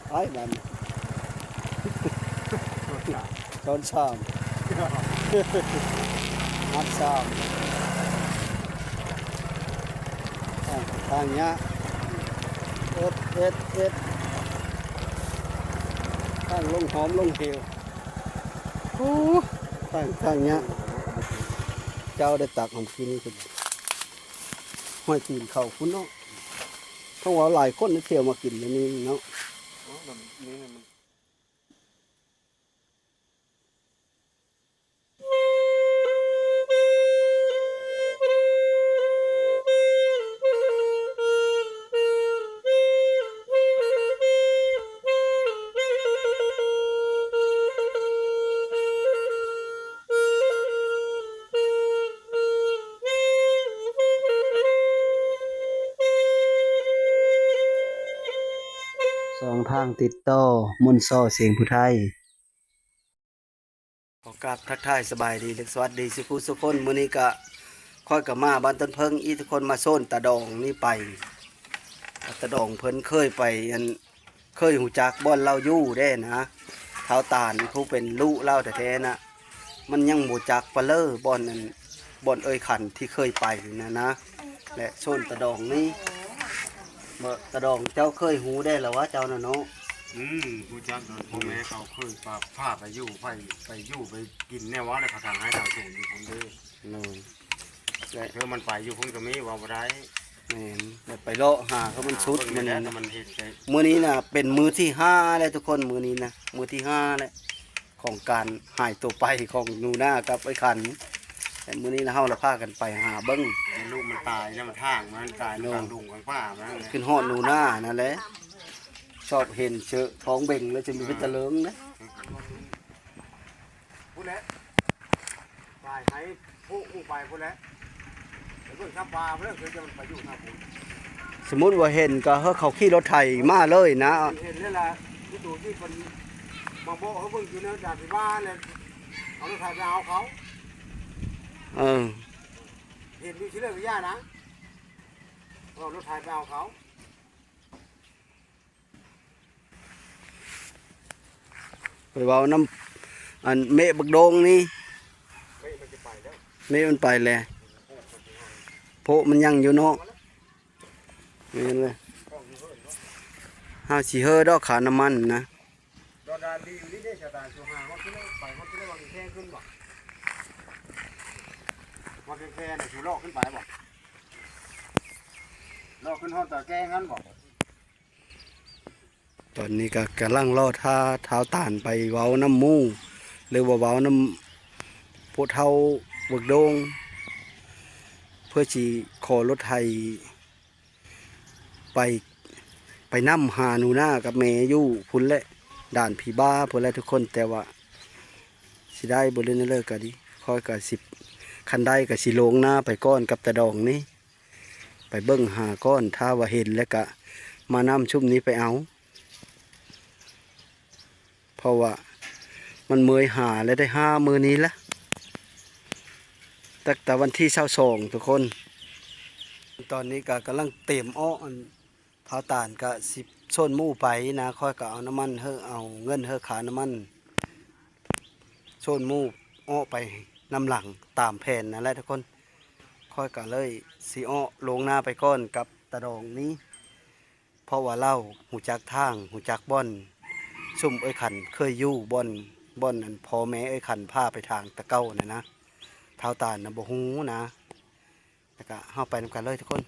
ໄປບາດນີ້ ຊ້ອນສາມ ນັບສາມ ທາງ ທາງຍາກ ເອັດ ເອັດ ເອັດ ທາງລົງຫອມລົງເຫວ ໂອ້ ທາງ ທາງຍາກ ເຈົ້າໄດ້ຕັກຫອມກິນ ຫ້ອຍຕີນເຂົ້າພຸ້ນເນາະ ເພາະວ່າຫຼາຍຄົນໄດ້ທ່ຽວມາກິນຢູ່ນີ້ເນາະ. ຊ່ອງທາງຕິດຕໍ່ ມົນຊໍ ສຽງຜູ້ໄທ. ຂໍກາບທັກທາຍສະບາຍດີ ແລະ ສະຫວັດດີສູ່ຜູ້ສູ່ຄົນ. ມື້ນີ້ກະ ຂ້ອຍກະມາບ້ານຕົ້ນເຜິ້ງອີກ ທຸກຄົນ ມາໂຊນຕາດອງນີ້ໄປ. ຕາດອງເພິ່ນເຄີຍໄປ ອັນ ເຄີຍຮູ້ຈັກບ່ອນລາວຢູ່ເດ້ນະ. ທ້າວຕານຜູ້ເປັນລຸລາວແທ້ໆນະ ມັນຍັງບໍ່ຈັກປານເລີ ບ່ອນນັ້ນ ບ່ອນເອີ່ຍຂັນທີ່ເຄີຍໄປນະນະ ແລະ ໂຊນຕາດອງນີ້. ບໍ່ ຕາດອງເຈົ້າເຄີຍຮູ້ແດ່ລະວ່າເຈົ້ານະເນາະ? ອືມ ຮູ້ຈັກໂດຍພໍ່ແມ່ເຂົາເຄີຍພາ ພາໄປຢູ່ ໄປ ໄປຢູ່ໄປກິນແນວວ່າແຫຼະ ພາທາງໄຮ່ທາງສວນຢູ່ພຸ້ນເດ້. ໂດຍ ແລະ ເອີ ມັນໄປຢູ່ພຸ້ນກໍມີ ເວົ້າບໍ່ໄດ້. ແມ່ນ ແລ້ວໄປເລາະຫາເຂົາມັນສຸດມື້ນີ້ນະ. ມື້ນີ້ນະເປັນມື້ທີຫ້າແລ້ວທຸກຄົນ ມື້ນີ້ນະ ມື້ທີຫ້າແລ້ວ ຂອງການຫາຍຕົວໄປຂອງໜູນາກັບໄອ້ຂັນ. ແຕ່ມື້ນີ້ລະເຮົາລະພາກັນໄປຫາເບິ່ງ ແຕ່ລູກມັນຕາຍນຳທາງ ມັນຕາຍນຳກາງດົງກາງປ່າມັນ. ຂຶ້ນຮອດໜູນານັ້ນແຫຼະ ຊອບເຫັນເຊີທ້ອງເບັງແລ້ວຈະມີເປັນຕະເລີງເດ້. ພຸ້ນແຫຼະ ປາຍໄຫໂພກໝູ່ໄປພຸ້ນແຫຼະ ໄປເບິ່ງຊຳປາພຸ້ນແຫຼະ ຄືຈະມັນໄປຢູ່ທາງພຸ້ນ. ສົມມຸດວ່າເຫັນກໍເຂົາຂີ່ລົດໄຖມາເລີຍນະ. ເຫັນແລ້ວລະ ມີໂຕທີ່ເພິ່ນມາບອກເຮົາເບິ່ງຢູ່ໃນດານທີ່ວ່າແລ້ວ ເອົາລົດໄຖໄປເອົາເຂົາ. ເອີ ເຫັນຢູ່ຊິເລີກະຢ່ານະ ເອົາລົດໄຖໄປເອົາເຂົາ. ໄປເວົ້ານຳ ອັນ ເມະບັກໂດງນີ້ ເມະມັນໄປແລ້ວ ເມະມັນໄປແລ້ວ ໂພະມັນຍັງຢູ່ເນາະ. ແມ່ນເລີຍ ເຮົາຊິເຮີດອກຄ່ານ້ຳມັນນະ. ດອນດານດີຢູ່ນີ້ເດ້ ຊາວຕານ ສູ່ຫາຮອດທີ່ແລ້ວ ໄປຮອດທີ່ແລ້ວ ວ່າມີແຄ່ຂຶ້ນບໍ່? ວ່າແຄ່ນະ ສູ່ເລາະຂຶ້ນໄປບໍ່? ເລາະຂຶ້ນຮອດຕາແກ້ງຫັ້ນບໍ່? ຕອນນີ້ກໍກຳລັງລໍຖ້າທ້າວຕານໄປເວົ້ານຳໝູ່ ຫຼືວ່າເວົ້ານຳຜູ້ເຖົ້າເວີກໂດງ ເພື່ອຊິຂໍລົດໄຖໄປ ໄປນຳຫາໜູນາກັບແມ່ຢູ່ພຸ້ນແຫຼະ ດ່ານຜີບ້າພຸ້ນແຫຼະທຸກຄົນ. ແຕ່ວ່າຊິໄດ້ບໍ່ ຫຼືແນວໃດກໍດີ ຂ້ອຍກໍຊິ ຄັນໄດ້ກໍຊິລົງນາໄປກ່ອນກັບຕາດອງນີ້. ໄປເບິ່ງຫາກ່ອນ ຖ້າວ່າເຫັນແລ້ວກະມານຳຊຸມນີ້ໄປເອົາ ເພາະວ່າມັນເມີຍຫາແລ້ວໄດ້ຫ້າມື້ນີ້ລະ ຕັ້ງແຕ່ວັນທີຊາວສອງທຸກຄົນ. ຕອນນີ້ກະກຳລັງເຕັມເອາະ ອັນ ທ້າວຕານກະຊິໂຊນໝູ່ໄປນະ ຂ້ອຍກະເອົານ້ຳມັນເຮີ ເອົາເງິນເຮີຄ່ານ້ຳມັນ ໂຊນໝູ່ເອາະໄປນຳຫຼັງຕາມແຜນນັ້ນແຫຼະທຸກຄົນ. ຂ້ອຍກະເລີຍຊິເອາະລົງນາໄປກ່ອນກັບຕາດອງນີ້ ເພາະວ່າລາວຮູ້ຈັກທາງ ຮູ້ຈັກບ່ອນ ຊຸມເອື້ອຍຂັນເຄີຍຢູ່ ບ່ອນ ບ່ອນອັນພໍ່ແມ່ເອື້ອຍຂັນພາໄປທາງແຕ່ເກົ່ານັ້ນນະ. ທ້າວຕານນະບໍ່ຮູ້ນະ. ແລ້ວກະເຮົາໄປນຳກັນເລີຍທຸກຄົນ.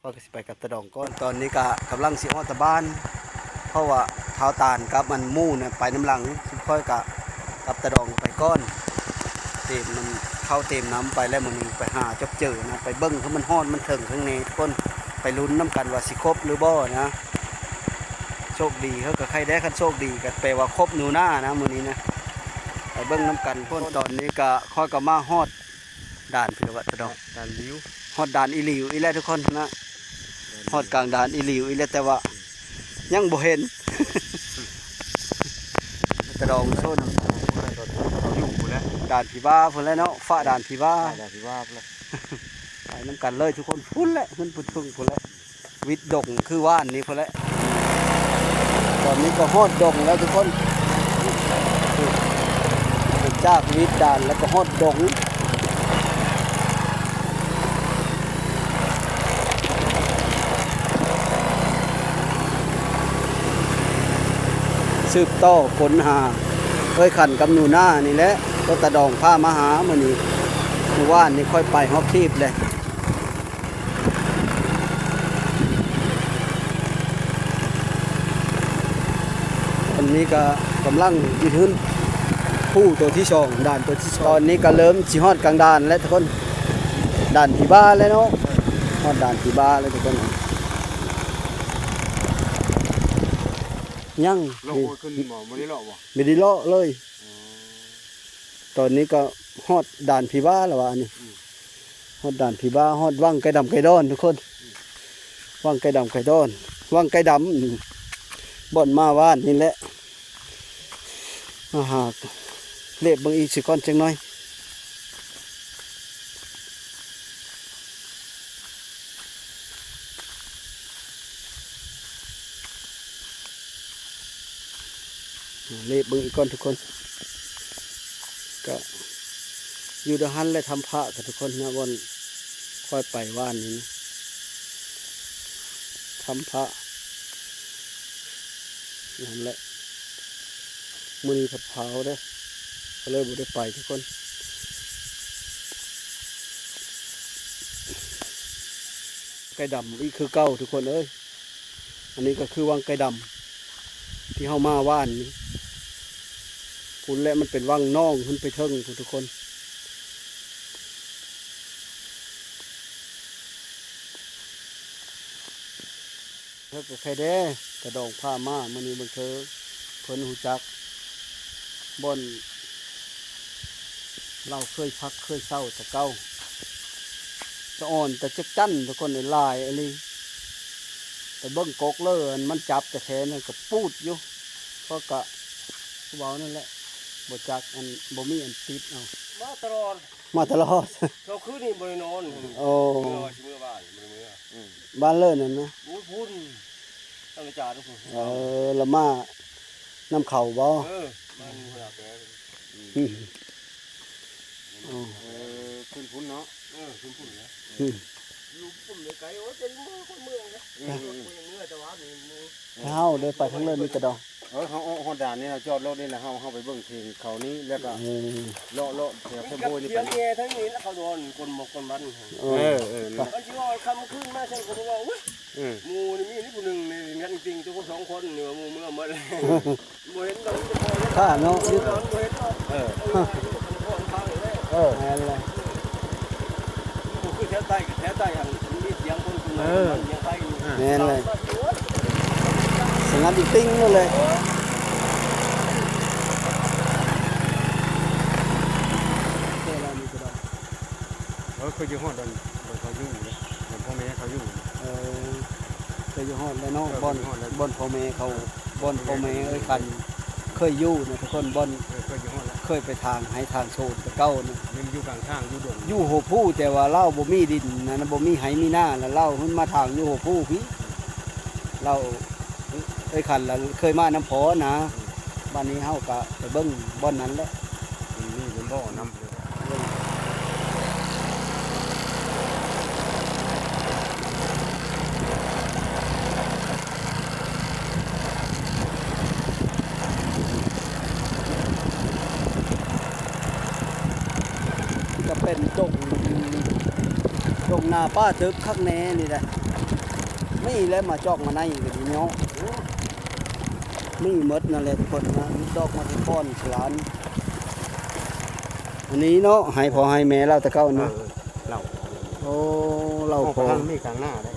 ຂ້ອຍກໍຊິໄປກັບຕາດອງກ່ອນ. ຕອນນີ້ກະກຳລັງຊິອອກຈາກບ້ານ ເພາະວ່າທ້າວຕານກັບອັນໝູ່ນະໄປນຳຫຼັງ ຊຸມຂ້ອຍກະກັບຕາດອງໄປກ່ອນ. ເຕັມນຳ ເຂົ້າເຕັມນຳໄປແລ້ວ ມື້ນີ້ໄປຫາຈົບເຈີນະ ໄປເບິ່ງຄືມັນຮອດມັນເຖິງຂ້າງໃນທຸກຄົນ. ໄປລຸ້ນນຳກັນວ່າຊິຄົບຫຼືບໍ່ນະ. ໂຊກດີເຮົາກໍໄຄແດ່ ຄັນໂຊກດີກໍແປວ່າຄົບໜູນານະມື້ນີ້ນະ. ໄປເບິ່ງນຳກັນພຸ້ນ. ຕອນນີ້ກະ ຂ້ອຍກໍມາຮອດ ດ່ານພີລະວັດຕະດອງ ດ່ານລິວ ຮອດດ່ານອີ່ຫຼີວອີກແລ້ວທຸກຄົນນະ. ຮອດກາງດ່ານອີ່ຫຼີວອີກແລ້ວ ແຕ່ວ່າຍັງບໍ່ເຫັນ ຕະດອງໂຊນ ຢູ່ພຸ້ນແຫຼະ ດ່ານຜີບ້າພຸ້ນແຫຼະເນາະ ຟ້າດ່ານຜີບ້າ ດ່ານຜີບ້າພຸ້ນແຫຼະ. ໄປນຳກັນເລີຍທຸກຄົນ ພຸ້ນແຫຼະ ເຮືອນປຸດເພິ່ງພຸ້ນແຫຼະ. ວິດດົງຄືວານນີ້ພຸ້ນແຫຼະ. ຕອນນີ້ກໍຮອດດົງແລ້ວທຸກຄົນ ຈາກວິດດ່ານແລ້ວກໍຮອດດົງ. ສືບຕໍ່ຄົ້ນຫາເອື້ອຍຂັນກັບໜູນານີ້ແຫຼະ ກໍຕາດອງພາມາຫາມື້ນີ້. ມື້ວານນີ້ຂ້ອຍໄປຮອບທີບແຫຼະ. ຕອນນີ້ກໍກຳລັງຢູ່ເທິງພູໂຕທີສອງ ດ່ານໂຕທີສອງ. ຕອນນີ້ກໍເລີ່ມຊິຮອດກາງດ່ານແລ້ວທຸກຄົນ ດ່ານຜີບ້າແລ້ວເນາະ ຮອດດ່ານຜີບ້າແລ້ວທຸກຄົນ. ຍັງ ເລາະ ໂອ້ຍ ຂຶ້ນບໍ່ ບໍ່ໄດ້ເລາະບໍ່? ບໍ່ໄດ້ເລາະເລີຍ. ອໍ ຕອນນີ້ກໍຮອດດ່ານຜີບ້າແລ້ວວ່ານີ້ ອືມ ຮອດດ່ານຜີບ້າ ຮອດວັງໄກ່ດຳໄກ່ດອນທຸກຄົນ ອືມ ວັງໄກ່ດຳໄກ່ດອນ ວັງໄກ່ດຳ ບ່ອນມາວານນີ້ແຫຼະ. ມາຫາເລບເບິ່ງອີກຊິກ່ອນຈັກໜ້ອຍ. ເລບເບິ່ງອີກກ່ອນທຸກຄົນ ກະຢູ່ດາຫັນແຫຼະ ຖ້ຳພະກະທຸກຄົນນະ ບ່ອນຂ້ອຍໄປວານນີ້ນະ ຖ້ຳພະນັ້ນແຫຼະ. ມື້ນີ້ພັດພາວເດ້ ກໍເລີຍບໍ່ໄດ້ໄປທຸກຄົນ. ໄກ່ດຳອີກຄືເກົ່າທຸກຄົນເອີຍ. ອັນນີ້ກໍຄືວັງໄກ່ດຳທີ່ເຮົາມາວານນີ້ ພຸ້ນແຫຼະ ມັນເປັນວັງນອງຂຶ້ນໄປເທິງພຸ້ນທຸກຄົນ. ເພິ່ນກໍໄຄແດ່ ຕາດອງພາມາມື້ນີ້ເບິ່ງເທີ ເພິ່ນຮູ້ຈັກບ່ອນລາວເຄີຍພັກເຄີຍເຊົາແຕ່ເກົ່າ ສະອອນແຕ່ຈັກຈັ່ນທຸກຄົນເອີຍ ຫຼາຍອີ່ຫຼີ. ໄປເບິ່ງກົກເລີ ອັນມັນຈັບແທ້ໆນັ້ນກໍປູດຢູ່ ເພາະກະຄືເວົ້ານັ້ນແຫຼະ ບໍ່ຈັກ ອັນບໍ່ມີອັນຕິດເອົາ ມາຕະຫຼອດ ມາຕະຫຼອດ ເຊົ້າຄືນນີ້ບໍ່ໄດ້ນອນ. ໂອ້ ເມື່ອ ຊິເມື່ອບ້ານ ບໍ່ໄດ້ເມື່ອ ອືມ ບ້ານເລີນັ້ນນະ ໂອ້ຍ ພຸ້ນ ຕັ້ງແຕ່ຈາດພຸ້ນ. ເອີ ລະມານຳເຂົາບໍ່? ເອີ ມານຳເຂົາແຕ່ ອືມ ໂອ້ ເອີ ຂຶ້ນພຸ້ນເນາະ ເອີ ຂຶ້ນພຸ້ນແຫຼະ ອືມ ຢູ່ພຸ້ນໄກ ໂອ້ຍ ເປັນເມືອງ ຄົນເມືອງເດ້ ອືມ ເມືອງ ເມືອງ ແຕ່ວ່າມີ ເຮົາໄດ້ໄປທາງເລີນີ້ກະດອງ ເອີ ເຮົາອອກຮອດດ່ານນີ້ ເຮົາຈອດລົດນີ້ແຫຼະ ເຮົາ ເຮົາໄປເບິ່ງເຂດເຂົານີ້ ແລ້ວກໍ ເອີ ເລາະ ເລາະແຖວແຄມໂພຍນີ້ໄປ ທາງນີ້ລະ ເຂົາດອນ ຄົນໝົກຄົນບັນ ເອີ ເອີ ເອີ ມັນຊິວ່າຄ່ຳຄືນມາ ຊັ້ນກໍບໍ່ເວົ້າ ເອີ ໝູ່ນີ້ມີຜູ້ໜຶ່ງນີ້ ແມ່ນຕິ່ງ ຕົວສອງຄົນນີ້ວ່າໝູ່ເມືອໝົດ ບໍ່ເຫັນດອກ ຂ້າເນາະ ບໍ່ເຫັນດອກ ເອີ ເອີ ແມ່ນແຫຼະ ບໍ່ຄືແຖວໃຕ້ ແຖວໃຕ້ຫັ້ນມີສຽງຄົນ ເອີ ສຽງໄຟຢູ່ ແມ່ນແຫຼະ ສະຫງັດອີ່ຕິ່ງນັ້ນແຫຼະ ເອີ ເຄີຍຢູ່ຮອດບ່ອນ ບ່ອນເຂົາຢູ່ເດ້ ບ່ອນພໍ່ແມ່ເຂົາຢູ່ ເອີ ເຄີຍຢູ່ຮອດແລ້ວເນາະ ເອີ ບ່ອນ ເຄີຍຢູ່ຮອດແລ້ວ ບ່ອນພໍ່ແມ່ເຂົາ ບ່ອນພໍ່ແມ່ເອື້ອຍຂັນເຄີຍຢູ່ນະທຸກຄົນ ບ່ອນ ເອີ ເຄີຍຢູ່ຮອດແລ້ວ ເຄີຍໄປຖາງໄຮ່ຖາງໂຊນແຕ່ເກົ່ານະ ມັນຢູ່ກາງທາງ ຢູ່ດົງ ຢູ່ຫົວພູ ແຕ່ວ່າລາວບໍ່ມີດິນນັ້ນນະ ບໍ່ມີໄຮ່ມີນາ ລະລາວຂຶ້ນມາຖາງຢູ່ຫົວພູພີ້ ລາວ ເອື້ອຍຂັນລະເຄີຍມານຳພໍ່ນະ ອືມ ບາດນີ້ເຮົາກະໄປເບິ່ງບ່ອນນັ້ນແຫຼະ ມັນມີເປັນບໍ່ນຳ ກະເປັນດົງ ດົງນາປ່າຕຶບຄັກແນ່ນີ້ແຫຼະ ມີແຫຼະ ໝາຈອກມາໄນກະດີເນາະ ມີໝົດນັ້ນແຫຼະທຸກຄົນນະ ດອກມາທຸກບ່ອນສະຫຼານ ອັນນີ້ເນາະ ໄຮ່ພໍ່ໄຮ່ແມ່ລາວແຕ່ເກົ່ານະ ເອີ ເລົ່າ ໂອ້ ເລົ່າ ອອກໄປ ພໍ່ ທາງນີ້ກາງນາເດ້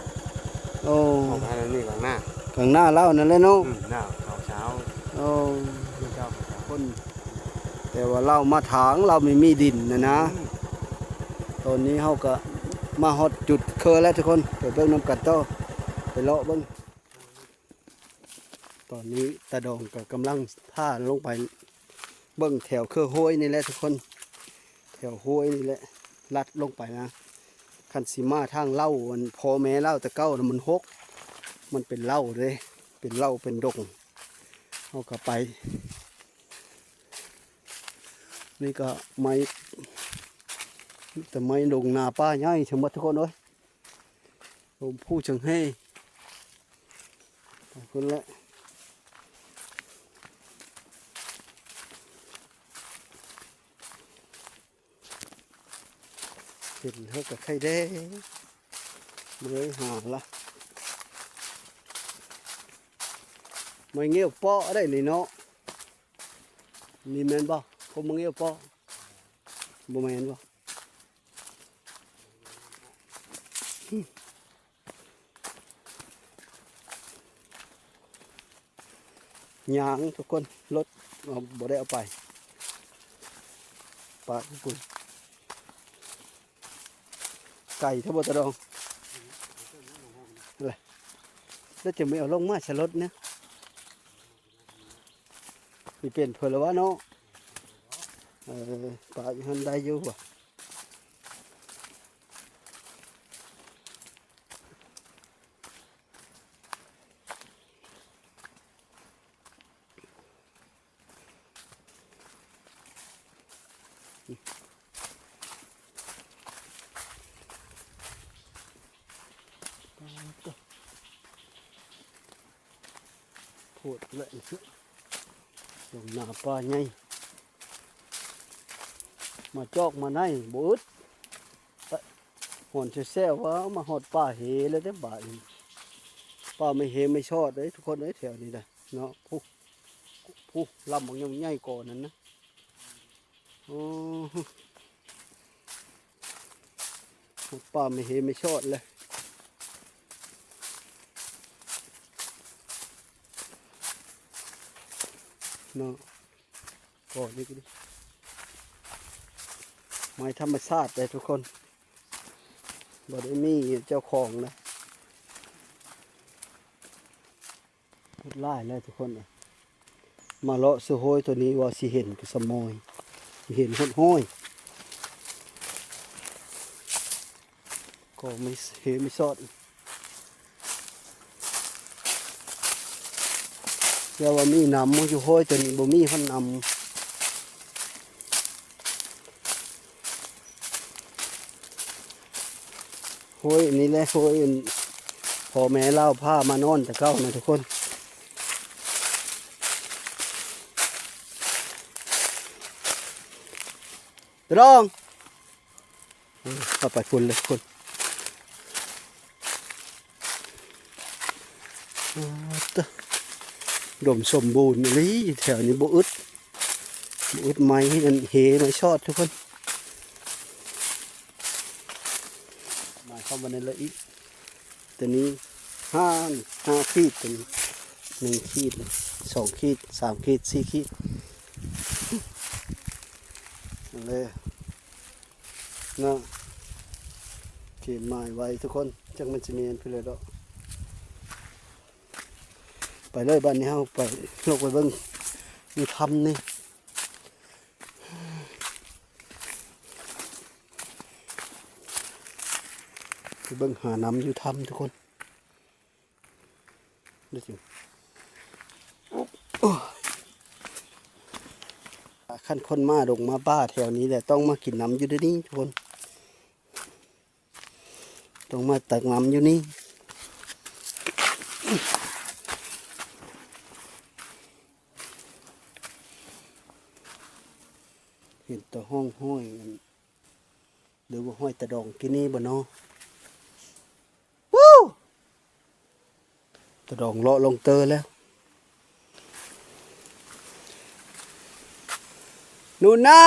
ໂອ້ ອອກໄປທາງນີ້ກາງນາ ກາງນາລາວນັ້ນແຫຼະເນາະ ອືມ ນາເຂົາເຊົ້າ ໂອ້ ເຈົ້າຄົນ ແຕ່ວ່າລາວມາຖາງ ລາວມີ ມີດິນນະນະ ອືມ ຕອນນີ້ເຮົາກະມາຮອດຈຸດເຄີແລ້ວທຸກຄົນ ໄປເບິ່ງນຳກັນຕໍ່ ໄປເລາະເບິ່ງ ຕອນນີ້ຕາດອງກະກຳລັງພາລົງໄປເບິ່ງແຖວເຄີຫ້ວຍນີ້ແຫຼະທຸກຄົນ ແຖວຫ້ວຍນີ້ແຫຼະ ລັດລົງໄປນະ ຄັນຊິມາທາງເລົ່າ ອັນພໍ່ແມ່ລາວແຕ່ເກົ່ານະ ມັນຫົກ ມັນເປັນເລົ່າເດ້ ເປັນເລົ່າເປັນດົງ ເຮົາກໍໄປ ນີ້ກໍໄມ້ ມີແຕ່ໄມ້ດົງນາປ່າໃຫຍ່ທັງໝົດທຸກຄົນເອີຍ ລົມຜູ້ເຊີງແຮ່ ໄປພຸ້ນແຫຼະ. ເຫັນເຮົາກໍໄຂ່ແດ່ ເມື່ອຍຫາລະ ມາເຫງ່ວເປາະໄດ້ນີ້ເນາະ ນີ້ແມ່ນບໍ່? ຄົນມາເຫງ່ວເປາະ ບໍ່ແມ່ນບໍ່? ຍ່າງທຸກຄົນ ລົດເອົາ ບໍ່ໄດ້ເອົາໄປ ປາກຢູ່ພຸ້ນ ໄກແທ້ບໍ່ຕາດອງ ແລ້ວ ແລ້ວຈະໄປເອົາລົງມາໃສ່ລົດນະ ຊິເປັນເພິ່ນລະວະເນາະ ເອີ ປາກຢູ່ຫັ້ນໄດ້ຢູ່ຫວາ? ໂພດແຫຼະ ດົງນາປ່າໃຫຍ່ ມາຈອກມາໄນບໍ່ອຶດ ໄປ ຫອນແຊວໆ ວ່າມາຮອດປ່າເຮແລ້ວເດ້ບາດນີ້ ປ່າໄມ້ເຮໄມ້ຊອດເດ້ທຸກຄົນເອີຍ ແຖວນີ້ນະເນາະ ຜູ້ ຜູ້ລຳບັກໃຫຍ່ໆ ກໍນັ້ນນະ ໂອ້ ຮອດປ່າໄມ້ເຮໄມ້ຊອດແລ້ວເນາະ ກໍນີ້ກໍດີ ໄມ້ທຳມະຊາດເດ້ທຸກຄົນ ບໍ່ໄດ້ມີເຈົ້າຂອງນະ. ໂຄດຫຼາຍແລ້ວທຸກຄົນເອີຍ ມາເລາະສູ່ໂຮຍໂຕນີ້ວ່າຊິເຫັນກະສະມອຍ ຊິເຫັນຮອດໂຮຍ ກໍມີເຮມີຊອດ ແຕ່ວ່າມີນ້ຳຢູ່ໂຮຍໂຕນີ້ ບໍ່ມີຮອດນ້ຳ. ໂຮຍອັນນີ້ແຫຼະ ໂຮຍອັນພໍ່ແມ່ລາວພາມານອນແຕ່ເກົ່ານະທຸກຄົນ ຕະດອງ ເອີ ເອົາໄປພຸ້ນເລີຍທຸກຄົນ ອາ ຕະ ອຸດົມສົມບູນອີ່ຫຼີ ແຖວນີ້ບໍ່ອຶດ ບໍ່ອຶດໄມ້ອັນເຮໄມ້ຊອດທຸກຄົນ ໝາຍຄວາມວ່ານັ້ນລະອີກ ຕົວນີ້ຫ້າ ຫ້າຂີດ ຕົວນີ້ໜຶ່ງຂີດ ສອງຂີດ ສາມຂີດ ສີ່ຂີດ ນັ້ນແຫຼະ ເນາະ ເຄມໝາຍໄວ້ທຸກຄົນ ຈັກມັນຊິແມ່ນເພິ່ນແລ້ວດອກ ໄປເລີຍ ບາດນີ້ເຮົາໄປ ລົງໄປເບິ່ງຢູ່ຖ້ຳນີ້ ໄປເບິ່ງຫານ້ຳຢູ່ຖ້ຳທຸກຄົນ. ເດີ ໂອ້ ຄັນຄົນມາດົງມາປ່າແຖວນີ້ແຫຼະ ຕ້ອງມາກິນນ້ຳຢູ່ທີ່ນີ້ທຸກຄົນ ຕ້ອງມາຕັກນ້ຳຢູ່ນີ້ ເຫັນແຕ່ຮ່ອງຫ້ອຍອັນ ຫຼືວ່າຫ້ອຍຕາດອງກີ້ນີ້ບໍ່ເນາະ? ວູ້! ຕາດອງເລາະລົງເຕີແລ້ວ. ໜູນາ!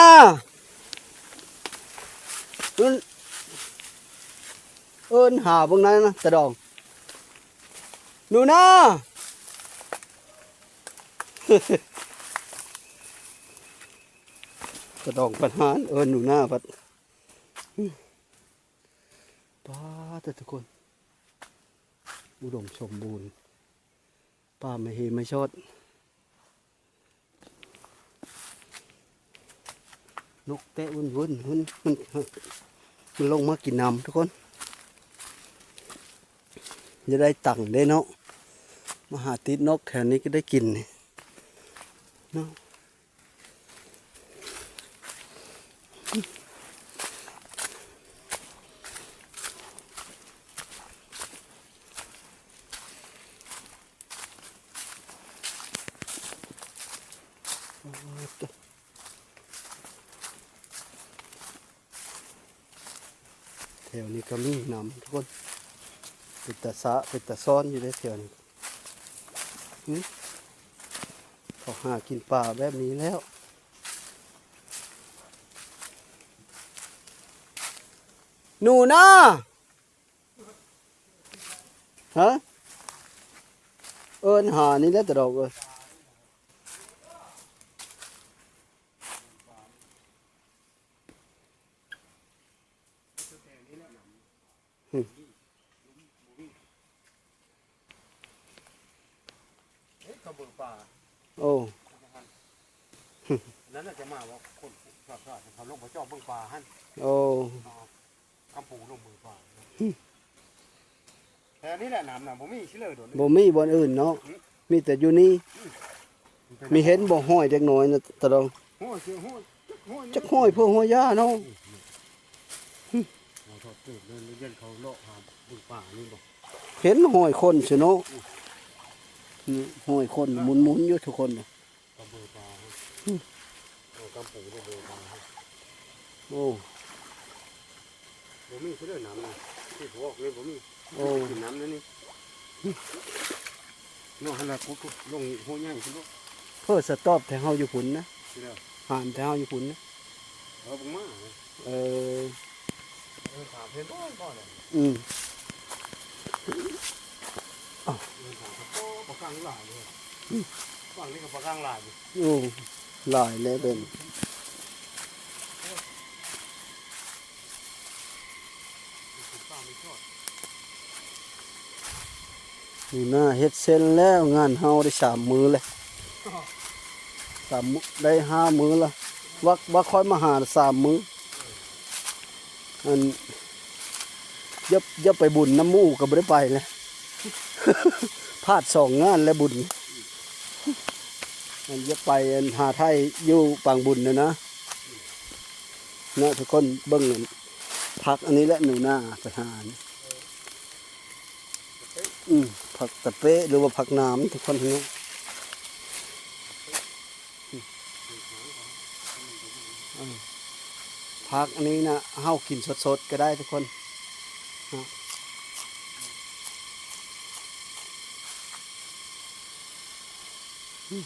ໜູນ ເອີ້ນຫາເບິ່ງນັ້ນນະ ຕາດອງ. ໜູນາ! ຕາດອງປະທານເອີ້ນໜູນາພັດ. ປາດເດີທຸກຄົນ ອຸດົມສົມບູນ ປ່າໄມ້ເຮໄມ້ຊອດ ນົກແຕະວົນໆ ມັນ ມັນ ມັນລົງມາກິນນ້ຳທຸກຄົນ. ຢ່າໄດ້ຕັງເດ້ເນາະ ມາຫາຕິດນົກແຖວນີ້ກໍໄດ້ກິນນີ້. ເນາະ. ແຖວນີ້ກໍມີນ້ຳທຸກຄົນ ເປັນຕາສະ ເປັນຕາຊ້ອນຢູ່ເດ້ແຖວນີ້. ຫຶ ເຂົາຫາກິນປາແບບນີ້ແລ້ວ. ໜູນາ ຮະ ເອີ້ນຫານີ້ແຫຼະຕະດອກເອີຍ. ເອີ ເຂົາເບິ່ງປາ ໂອ້ ນັ້ນນະ ຈະມາວ່າຄົນຊາດ ເຂົາລົງໄປເຈາະເບິ່ງປາຫັ້ນ ໂອ້ ຄຳປູລົງເບິ່ງປາ. ແຖວນີ້ແຫຼະນ້ຳນະ ບໍ່ມີຊິເລີດ ບໍ່ມີບ່ອນອື່ນເນາະ ມີແຕ່ຢູ່ນີ້. ມີເຫັນບໍ່ ຮອຍເດັກນ້ອຍນະຕະດອງ ຮອຍ ຮອຍ ຈັກຮອຍເພິ່ນ ຮອຍຢາເນາະ. ເຂົາເກີດເດີນ ເຂົາເລາະຫາເບິ່ງປ່ານີ້ບໍ່ ເຫັນຮອຍຄົນຊິເນາະ. ຮອຍຄົນໝຸນໆຢູ່ທຸກຄົນ. ກຳເບີປາ ໂອ້ ກຳປູເດີ ເບີປາ ໂອ້ ບໍ່ມີເດີນ້ຳນີ້ ທີ່ພວກນີ້ບໍ່ມີ. ໂອ້ ກິນນ້ຳນີ້ ນີ້ເນາະ ຫັ້ນລະ ກຸດລົງໂຮໃຫຍ່ພຸ້ນເນາະ. ເພິ່ນສະຕອບແຖວເຮົາຢູ່ພຸ້ນນະ ຫັ້ນແຖວເຮົາຢູ່ພຸ້ນນະ. ເອີ ເບິ່ງມາ ເອີ ເອີ ຖາມເພິ່ນບໍ່ ບໍ່ແຫຼະ. ອືມ ເອີ ຖາມ ໂອ້ ປາກັງຫຼາຍເລີຍ. ອືມ ຝັ່ງນີ້ກໍປາກັງຫຼາຍຢູ່. ໂອ້ ຫຼາຍແລ້ວເບິ່ງ. ນີ້ນະ ເຮັດເຊັນແລ້ວ ງານເຮົາໄດ້ສາມມື້ແລ້ວ ສາມມື້ ໄດ້ຫ້າມື້ລະ ວ່າ ວ່າຄ່ອຍມາຫາສາມມື້. ອັນ ຢ່າ ຢ່າໄປບຸນນຳໝູ່ກໍບໍ່ໄດ້ໄປແຫຼະ ພາດສອງງານແລ້ວບຸນ. ອັນ ຢ່າໄປ ອັນ ຫາໄທຢູ່ປາງບຸນນະນະ ເນາະ ທຸກຄົນ. ເບິ່ງ ອັນ ຜັກອັນນີ້ແຫຼະ ໜູນາໄປຫາ ອືມ ຜັກຕະເປະ ຫຼືວ່າຜັກໜາມ ທຸກຄົນເນາະ. ອືມ ຜັກອັນນີ້ນະ ເຮົາກິນສົດໆກໍໄດ້ທຸກຄົນເນາະ. ອືມ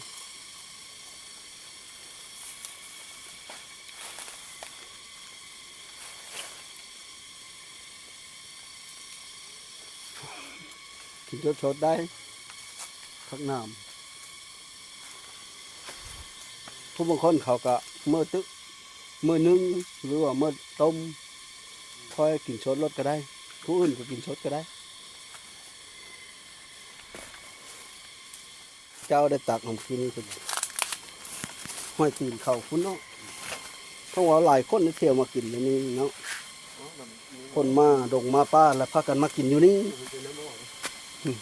ກິນສົດໆໄດ້ ຜັກໜາມ. ຜູ້ບາງຄົນເຂົາກະມື້ຕຶ ມື້ໜຶ່ງ ຫຼືວ່າມື້ຕົ້ມ ຄ່ອຍກິນສົດໂລດກໍໄດ້ ຜູ້ອື່ນກໍກິນສົດກໍໄດ້. ເຈົ້າໄດ້ຕັກເອົາກິນ ຫ້ອຍຕີນເຂົາພຸ້ນເນາະ. ເພາະວ່າຫຼາຍຄົນໄດ້ທ່ຽວມາກິນຢູ່ນີ້ເນາະ ຄົນມາດົງມາປ່າ ແລ້ວພາກັນມາກິນຢູ່ນີ້. ອືມ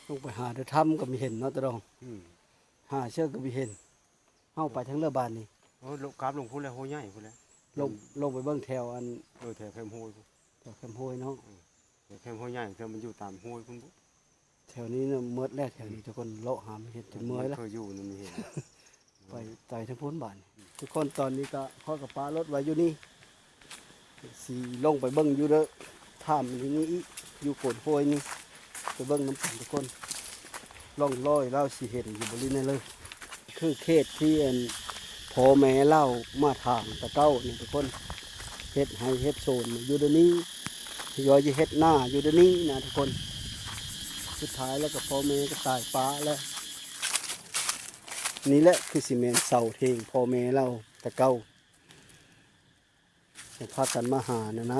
ລົງໄປຫາໃນຖ້ຳກໍມີເຫັນເນາະ ຕາດອງ. ອືມ ຫາເສືອກໍມີເຫັນ. ເຮົາໄປທາງເຮືອບາດນີ້ ໂອ້ ກັບລົງພຸ້ນແຫຼະ ໂຮໃຫຍ່ພຸ້ນແຫຼະ. ລົງ ລົງໄປເບິ່ງແຖວອັນ ເອີ ແຖວແຄມຫ້ວຍພຸ້ນ ແຖວແຄມຫ້ວຍເນາະ. ເອີ ແຖວແຄມຫ້ວຍໃຫຍ່ ແຖວມັນຢູ່ຕາມຫ້ວຍພຸ້ນ. ແຖວນີ້ນະໝົດແລ້ວ ແຖວນີ້ທຸກຄົນ ເລາະຫາມາເຫັນຈົນເມື່ອຍລະ ເຄີຍຢູ່ນະມີເຫັນ ໄປໄກທາງພຸ້ນບາດນີ້. ອືມ ທຸກຄົນ ຕອນນີ້ກະ ຂ້ອຍກະປະລົດໄວ້ຢູ່ນີ້ ຊິລົງໄປເບິ່ງຢູ່ເດີ ຖ້ຳຢູ່ນີ້ອີກ ຢູ່ໂກນຫ້ວຍນີ້ ໄປເບິ່ງນຳກັນທຸກຄົນ. ຮ່ອງລອຍລາວຊິເຫັນຢູ່ບໍລິເວນນີ້ເລີຍ ຄືເຂດທີ່ອັນພໍ່ແມ່ລາວມາຖາງແຕ່ເກົ່ານີ້ທຸກຄົນ ເຮັດໄຮ່ເຮັດສວນຢູ່ດຽວນີ້ ທະຍອຍຈະເຮັດນາຢູ່ດຽວນີ້ນະທຸກຄົນ. ສຸດທ້າຍແລ້ວກໍພໍ່ແມ່ກໍຕາຍປະແລ້ວ. ນີ້ແຫຼະຄືຊິແມ່ນເສົາເຖງພໍ່ແມ່ລາວແຕ່ເກົ່າ ພາກັນມາຫານະນະ.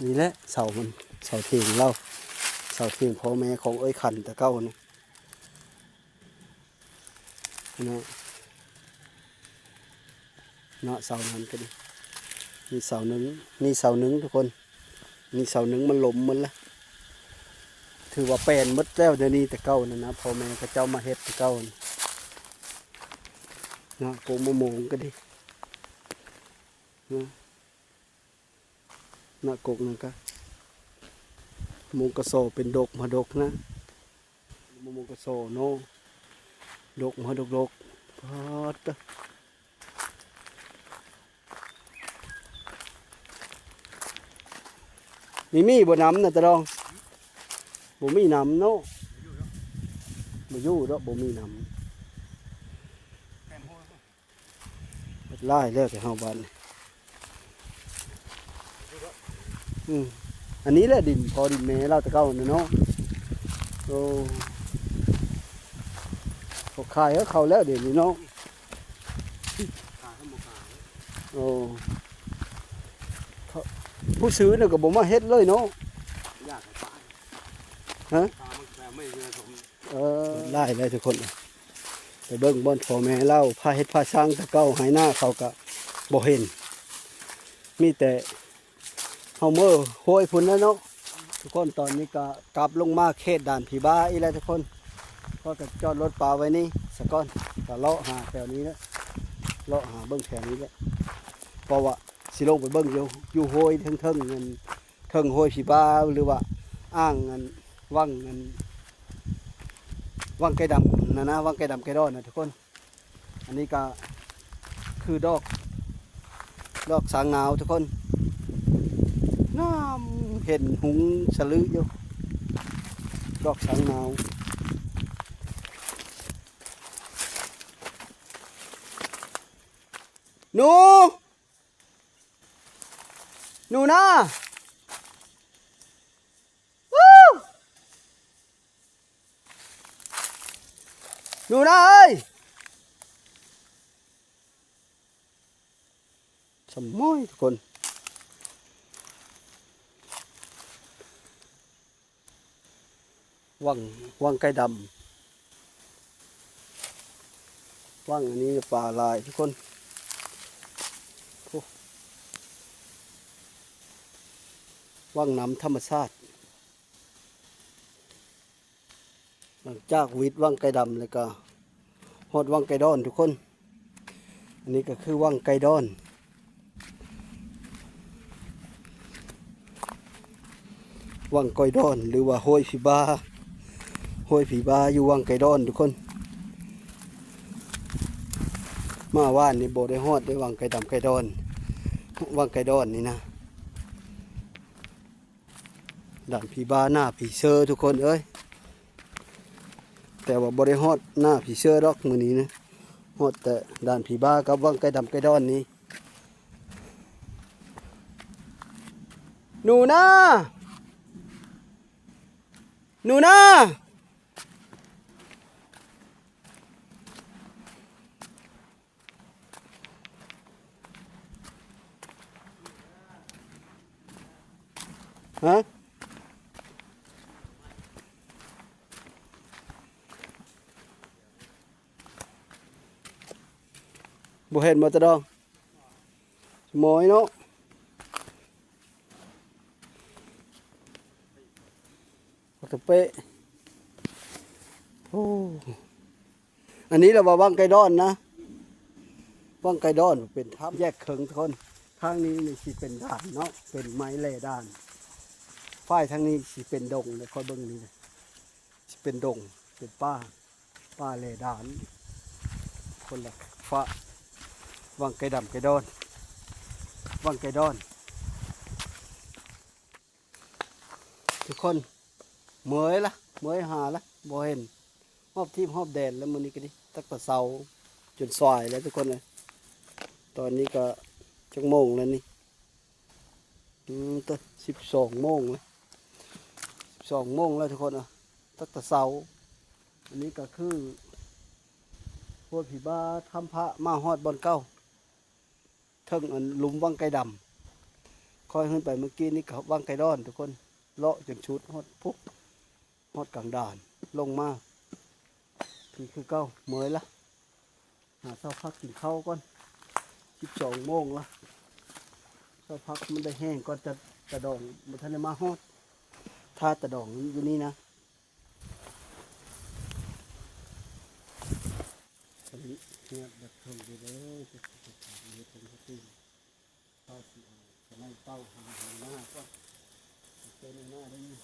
ນີ້ແຫຼະເສົາມັນ ເສົາເຖງລາວ ເສົາເຖງພໍ່ແມ່ຂອງເອື້ອຍຂັນແຕ່ເກົ່ານີ້. ເນາະ ເນາະ ເສົານັ້ນກໍດີ ມີເສົາໜຶ່ງ ມີເສົາໜຶ່ງທຸກຄົນ ມີເສົາໜຶ່ງມັນລົ້ມໝົດລະ. ຖືວ່າແປນໝົດແລ້ວດຽວນີ້ ແຕ່ເກົ່ານັ້ນນະ ພໍ່ແມ່ເຂົາເຈົ້າມາເຮັດແຕ່ເກົ່ານະ ນະ ກົກມະມ່ວງກໍດີນະ ນະ ກົກນັ້ນກະ ມະມ່ວງກະຊໍເປັນດົກມາດົກນະ ມະມ່ວງກະຊໍເນາະ ດົກມາດົກໆ ປາດເຕີ ມີ ມີບໍ່ນຳນະຕາດອງ? ບໍ່ມີນຳເນາະ ບໍ່ຢູ່ດອກ ບໍ່ມີນຳ ຫຼາຍແລ້ວແຕ່ເຮົາບາດນີ້ ອືມ ອັນນີ້ແຫຼະດິນພໍ່ດິນແມ່ລາວແຕ່ເກົ່ານະເນາະ ໂອ້ ເຂົາຂາຍເອົາເຂົາແລ້ວດຽວນີ້ເນາະ ຂາຍເຂົາບໍ່ຂາຍ ໂອ້ ເຂົາ ຜູ້ຊື້ນັ້ນກໍບໍ່ມາເຮັດເລີຍເນາະ ຢາກໃຫ້ປະ ຮະ ປະມັນແບບໄມ່ເຮືອສົມ ເອີ ຫຼາຍແລ້ວທຸກຄົນ ໄປເບິ່ງບ່ອນພໍ່ແມ່ລາວພາເຮັດພາສ້າງແຕ່ເກົ່າ ໄຮ່ນາເຂົາກະບໍ່ເຫັນ ມີແຕ່ເຮົາເມືອຫ້ວຍພຸ້ນແຫຼະເນາະທຸກຄົນ ຕອນນີ້ກະກັບລົງມາເຂດດ່ານຜີບ້າອີກແລ້ວທຸກຄົນ ຂ້ອຍກະຈອດລົດປາໄວ້ນີ້ສາກ່ອນ ກະເລາະຫາແຖວນີ້ແຫຼະ ເລາະຫາເບິ່ງແຖວນີ້ແຫຼະ ເພາະວ່າຊິລົງໄປເບິ່ງຢູ່ ຢູ່ຫ້ວຍເທິງໆ ເທິງຫ້ວຍຜີບ້າ ຫຼືວ່າອ່າງອັນ ວັງອັນ ວັງໄກ່ດຳຫັ້ນນະ ວັງໄກ່ດຳໄກ່ດອນນະທຸກຄົນ ອັນນີ້ກະຄືດອກ ດອກຊ້າງນາວທຸກຄົນ ງາມ ເຫັນຮຸ່ງສະລຶຢູ່ ດອກຊ້າງນາວ ໜູ ໜູນາ ວູ ໜູນາເອີຍ ສະໝອຍທຸກຄົນ ວັງ ວັງໄກ່ດຳ ວັງອັນນີ້ປາຫຼາຍທຸກຄົນ ໂອ້ ວັງນ້ຳທຳມະຊາດ ຫຼັງຈາກວິດວັງໄກ່ດຳແລ້ວກໍຮອດວັງໄກ່ດອນທຸກຄົນ ອັນນີ້ກໍຄືວັງໄກ່ດອນ ວັງໄກ່ດອນ ຫຼືວ່າຫ້ວຍຜີບ້າ ຫ້ວຍຜີບ້າຢູ່ວັງໄກ່ດອນທຸກຄົນ ມາວານນີ້ບໍ່ໄດ້ຮອດເດ້ ວັງໄກ່ດຳໄກ່ດອນ ວັງໄກ່ດອນນີ້ນະ ດ່ານຜີບ້າໜ້າຜີເຊີທຸກຄົນເອີຍ ແຕ່ວ່າບໍ່ໄດ້ຮອດໜ້າຜີເຊີດອກມື້ນີ້ນະ ຮອດແຕ່ດ່ານຜີບ້າກັບວັງໄກ່ດຳໄກ່ດອນນີ້ ໜູນາ ໜູນາ. ຮະ ບໍ່ເຫັນບໍ່ຕາດອງ? ໝອຍເນາະ ບັກຕະເປະ ໂອ້. ອັນນີ້ລະວ່າວັງໄກ່ດອນນະ ວັງໄກ່ດອນເປັນຖ້ຳແຍກເຄິ່ງທຸກຄົນ ທາງນີ້ນີ້ຊິເປັນດ່ານເນາະ ເປັນໄມ້ແລ່ດ່ານ ຝ່າຍທາງນີ້ຊິເປັນດົງເດີ ຂ້ອຍເບິ່ງນີ້ນະ ຊິເປັນດົງ ເປັນປ່າ ປ່າແລ່ດ່ານ ຄົນລະຟາກ ວັງໄກ່ດຳໄກ່ດອນ ວັງໄກ່ດອນ. ທຸກຄົນ ເມື່ອຍລະ ເມື່ອຍຫາລະ ບໍ່ເຫັນຮອບທີບຮອບແດນລະ ມື້ນີ້ກໍດີ ຕັ້ງແຕ່ເຊົ້າຈົນສາຍແລ້ວທຸກຄົນເອີຍ ຕອນນີ້ກໍຈັກໂມງແລ້ວນີ້ ອືມ ຕະ ສິບສອງໂມງລະ ສິບສອງໂມງແລ້ວທຸກຄົນເອີຍ ຕັ້ງແຕ່ເຊົ້າ ອັນນີ້ກໍຄືໂພດຜີບ້າ ຖ້ຳພະ ມາຮອດບ່ອນເກົ່າ ເທິງອັນຫຼຸມວັງໄກ່ດຳ ຂ້ອຍຂຶ້ນໄປເມື່ອກີ້ນີ້ກໍວັງໄກ່ດອນທຸກຄົນ ເລາະຈົນສຸດຮອດພຸ້ນ ຮອດກາງດ່ານ ລົງມາ ພີ້ຄືເກົ່າ ເມື່ອຍລະ ຫາເຊົ້າພັກກິນເຂົ້າກ່ອນ ສິບສອງໂມງລະ ເຊົ້າພັກມັນໄດ້ແຫ້ງກ່ອນ ຕາ ຕາດອງບໍ່ທັນໄດ້ມາຮອດ ຖ້າຕາດອງຢູ່ນີ້ນະ ງຽບແບບເທິງເດີ ເຮັດເປັນເຮັດເປັນເຮົາຊິເອົາສະໄນເປົ້າຫາໜູນາກ່ອນ ເປັນໜູນາໄດ້ຍິນ.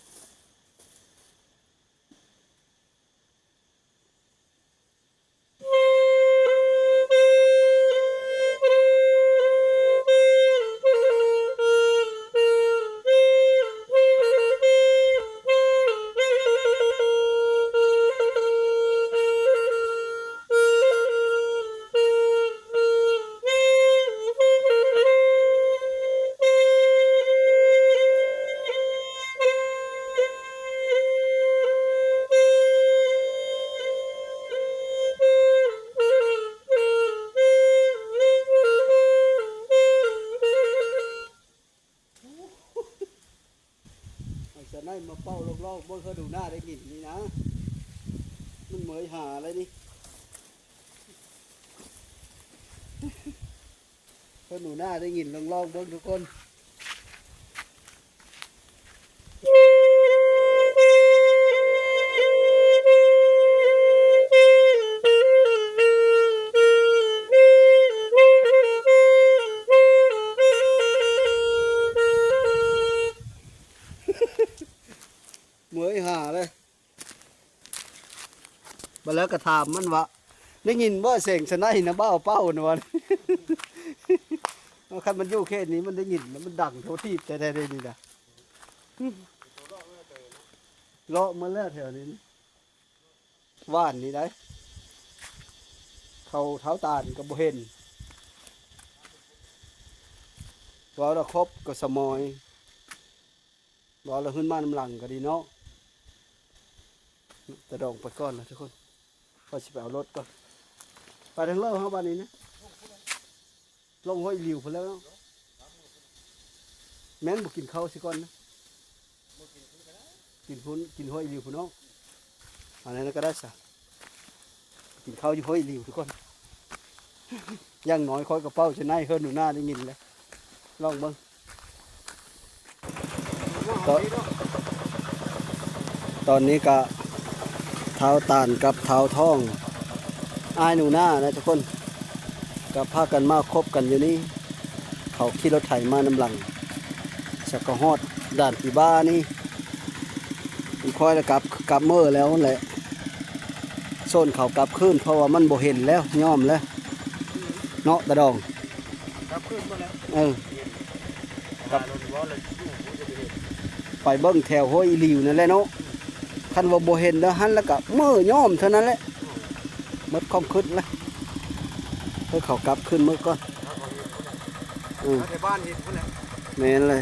ເອົາສະໄນມາເປົ່າລອງໆເບິ່ງ ເຮີໜູນາໄດ້ຍິນນີ້ນະ ມັນເໝີຍຫາແລ້ວນີ້ ເຮີໜູນາໄດ້ຍິນ ລອງໆເບິ່ງທຸກຄົນ. ເໝີຍຫາເລີຍ. ບາດແລ້ວກໍຖາມມັນວ່າ ໄດ້ຍິນບໍ່ສຽງສະໄນນະ ບ່າວເປົ້ານະ ວ່າ ຄັນມັນຢູ່ເຂດນີ້ມັນໄດ້ຍິນ ມັນດັງທົ່ວທີບແທ້ໆເດ້ນີ້ນະ ເລາະມາແລ້ວແຖວນີ້ ຫວ່ານນີ້ໄດ໋ ເຂົາເຖົ້າຕານກໍບໍ່ເຫັນ ເວົ້າລະຄົບກໍສະໝອຍ. ບໍ່ລະ ຂຶ້ນມານຳຫຼັງກໍດີເນາະ ຕາດອງໄປກ່ອນລະທຸກຄົນ ຂ້ອຍຊິໄປເອົາລົດກ່ອນ ໄປທາງເລີເຮົາບາດນີ້ນະ ລົງຫ້ວຍອີ່ຫຼີ່ພຸ້ນແລ້ວເນາະ ແມ່ນບໍ່ກິນເຂົ້າຊິກ່ອນນະ ກິນພຸ້ນ ກິນຫ້ວຍອີ່ຫຼີ່ພຸ້ນເນາະ ອັນນັ້ນກໍໄດ້ຊະ ກິນເຂົ້າຢູ່ຫ້ວຍອີ່ຫຼີ່ທຸກຄົນ ຢ່າງໜ້ອຍຂ້ອຍກໍເປົ່າສະໄນເຮີໜູນາໄດ້ຍິນແລ້ວ ລອງເບິ່ງ ຕອນ ຕອນນີ້ກະທ້າວຕານກັບທ້າວທອງ ອ້າຍໜູນານະທຸກຄົນ ກໍພາກັນມາຄົບກັນຢູ່ນີ້ ເຂົາຂີ່ລົດໄຖມານຳຫຼັງ ສະກະຮອດດ່ານປີບ້ານີ້ ຂ້ອຍລະກັບ ກັບເມີແລ້ວແຫຼະ ໂຊນເຂົາກັບຄືນ ເພາະວ່າມັນບໍ່ເຫັນແລ້ວ ຍອມແລ້ວ ເນາະ ຕາດອງ ກັບຄືນໝົດແລ້ວ ເອີ ກັບ ໄປເບິ່ງແຖວຫ້ວຍອີ່ຫຼີ່ນັ້ນແຫຼະເນາະ ຄັນວ່າບໍ່ເຫັນແລ້ວຫັ້ນລະກະເມີຍອມເທົ່ານັ້ນແຫຼະ ໝົດຄວາມຄິດລະ ໃຫ້ເຂົາກັບຄືນເມືອກ່ອນ ເອີ ແຖວບ້ານເຫັນພຸ້ນແຫຼະ ແມ່ນເລີຍ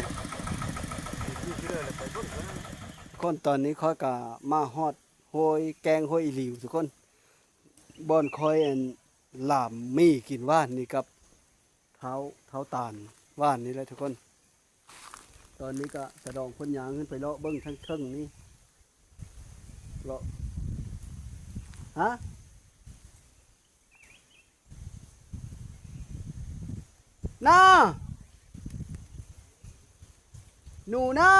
ກ່ອນຕອນນີ້ຂ້ອຍກະມາຮອດຫ້ວຍ ແກ້ງຫ້ວຍອີ່ຫຼີ່ທຸກຄົນ ບ່ອນຂ້ອຍ ອັນ ຫຼາມໝີ່ກິນຫວ່ານນີ້ກັບ ທ້າວ ທ້າວຕານຫວ່ານນີ້ແຫຼະທຸກຄົນ ຕອນນີ້ກະຕາດອງເພິ່ນຍ່າງຂຶ້ນໄປເລາະເບິ່ງທາງເທິງນີ້ ເລາະ ຮະ ນາ ໜູນາ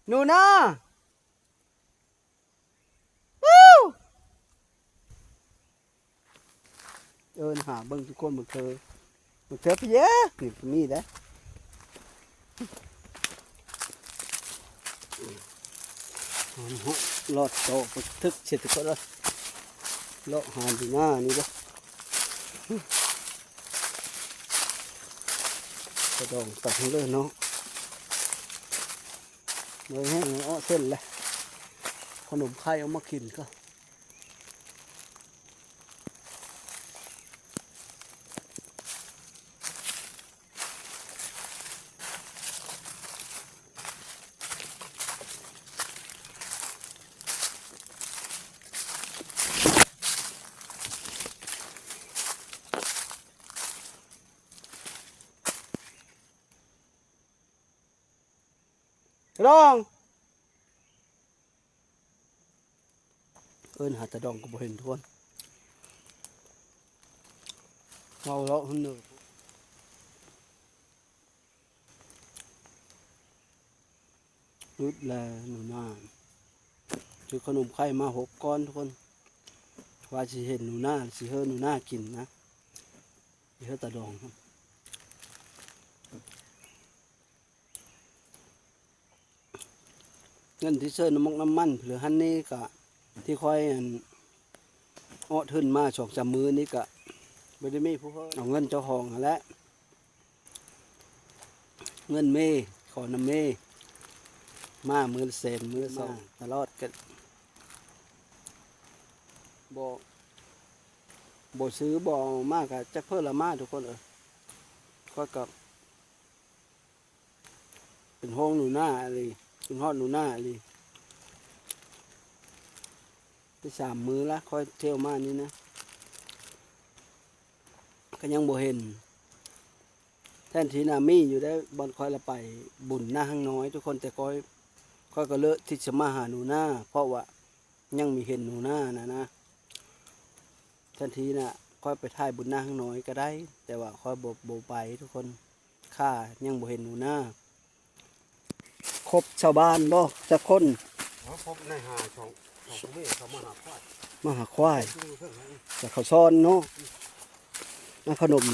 ໜູນາ ວູ້ ເອີ້ນຫາເບິ່ງທຸກຄົນ ບັກເທີ ບັກເທີປະເຢ ນີ້ມີເດ້ ລອດໂຕໄປທຶກເສຍທຸກຄົນເອີຍ ເລາະຫາຢູ່ໜ້ານີ້ເດ້ ກະດອງໄປເລີຍເນາະ. ເມື່ອຍແຮງ ເອົາເສັ້ນແຫຼະ ຂະໜົມໄຂ່ເອົາມາກິນກ່ອນ. ຕາດອງ ເອີ້ນຫາຕາດອງກໍບໍ່ເຫັນ ທຸກຄົນ ເວົ້າເລາະຫັ້ນເດີ ອຶດແລະໜູນາ ຊື້ຂະໜົມໄຂ່ມາຫົກກ້ອນ ທຸກຄົນ. ວ່າຊິເຮັດໜູນາ ຊິເຮີໜູນາກິນນະ ຊິເຮີຕາດອງ. ເງິນທີ່ເຊີນນ້ຳມັກນ້ຳມັນ ຫຼືຫັ້ນນີ້ກະ ທີ່ຂ້ອຍ ອັນ ເອາະທຶນມາສອງສາມມື້ນີ້ກະ ບໍ່ໄດ້ມີຜູ້ເຮີ ເອົາເງິນເຈົ້າຂອງຫັ້ນແຫຼະ. ເງິນເມ ຂໍນຳເມ ມາມື້ລະແສນ ມື້ລະສອງ ຕະຫຼອດ ກະບໍ່ ບໍ່ຊື້ ບໍ່ເອົາມາ ກະຈັກເພິ່ນລະມາ ທຸກຄົນເອີຍ. ຂ້ອຍກະເປັນຫ່ວງໜູນາອີ່ຫຼີ ເປັນຮອດໜູນາອີ່ຫຼີ. ໄດ້ສາມມື້ລະ ຂ້ອຍທ່ຽວມານີ້ນະ ກະຍັງບໍ່ເຫັນ. ແທນທີ່ນະ ມີຢູ່ໄດ໋ ບ່ອນຂ້ອຍລະໄປບຸນນາຮັງນ້ອຍ ທຸກຄົນ ແຕ່ຂ້ອຍ ຂ້ອຍກໍເລີກທີ່ຈະມາຫາໜູນາ ເພາະວ່າຍັງມີເຫັນໜູນານະນະ. ແທນທີ່ນະ ຂ້ອຍໄປຖ່າຍບຸນນາຮັງນ້ອຍກໍໄດ້ ແຕ່ວ່າຂ້ອຍບໍ່ ບໍ່ໄປ ທຸກຄົນ ຂ້າຍັງບໍ່ເຫັນໜູນາ. ຄົບຊາວບ້ານບໍ່ ຈັກຄົນ? ເອົາ ຄົບໃນຫາເຂົາ ເຂົາເຂົາມາຫາຄວາຍ ມາຫາຄວາຍ ຈຸງເທິງຫັ້ນ ຈາກເຂົາຊ້ອນເນາະ. ອາ ຂະໜົມ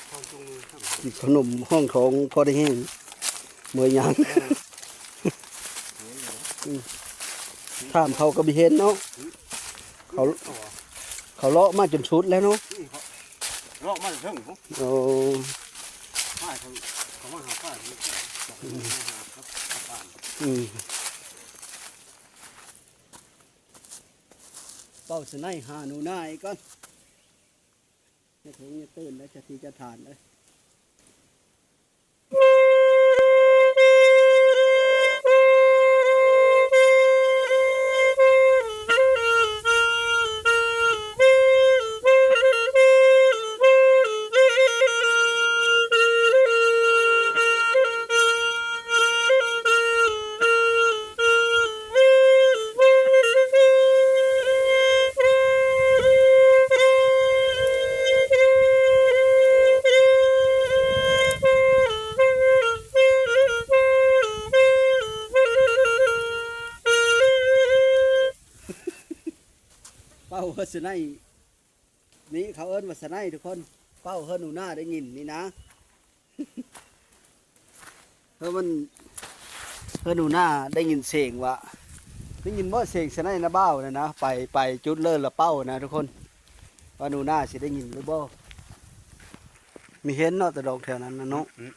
ເຂົາຈຸງເທິງ ຂະໜົມຫ້ອງທອງພໍໄດ້ແຮງ ເມື່ອຍາງ. ເອີ ອືມ ຖາມເຂົາກໍບໍ່ເຫັນເນາະ ເຂົາ ເຂົາເລາະມາຈົນສຸດແລ້ວເນາະ. ອືມ ເຂົາເລາະມາເທິງພຸ້ນ. ໂອ້ ຄວາຍເຂົາ ເຂົາມາຫາຄວາຍ ອືມ ມາຫາກັບກັບບ້ານ. ອືມ ເປົ້າສະໄນຫາໜູນາອີກກ່ອນ. ຢ່າເຖິງຢ່າຕື່ນເດີ ຈະທີ່ຈະຖານເດີ. ເປົ້າເຮີສະໄນ ນີ້ເຂົາເອີ້ນວ່າສະໄນ ທຸກຄົນ ເປົ້າເຮີໜູນາໄດ້ຍິນນີ້ນະ. ເອີ ມັນ ເຮີໜູນາໄດ້ຍິນສຽງວ່າ ໄດ້ຍິນບໍ່ ສຽງສະໄນນະບ່າວນັ້ນນະ ໄປ ໄປຈຸດເລີລະເປົ້ານະ ທຸກຄົນ ວ່າໜູນາຊິໄດ້ຍິນຫຼືບໍ່. ມີເຫັນເນາະ ຕາດອງແຖວນັ້ນນະເນາະ. ອືມ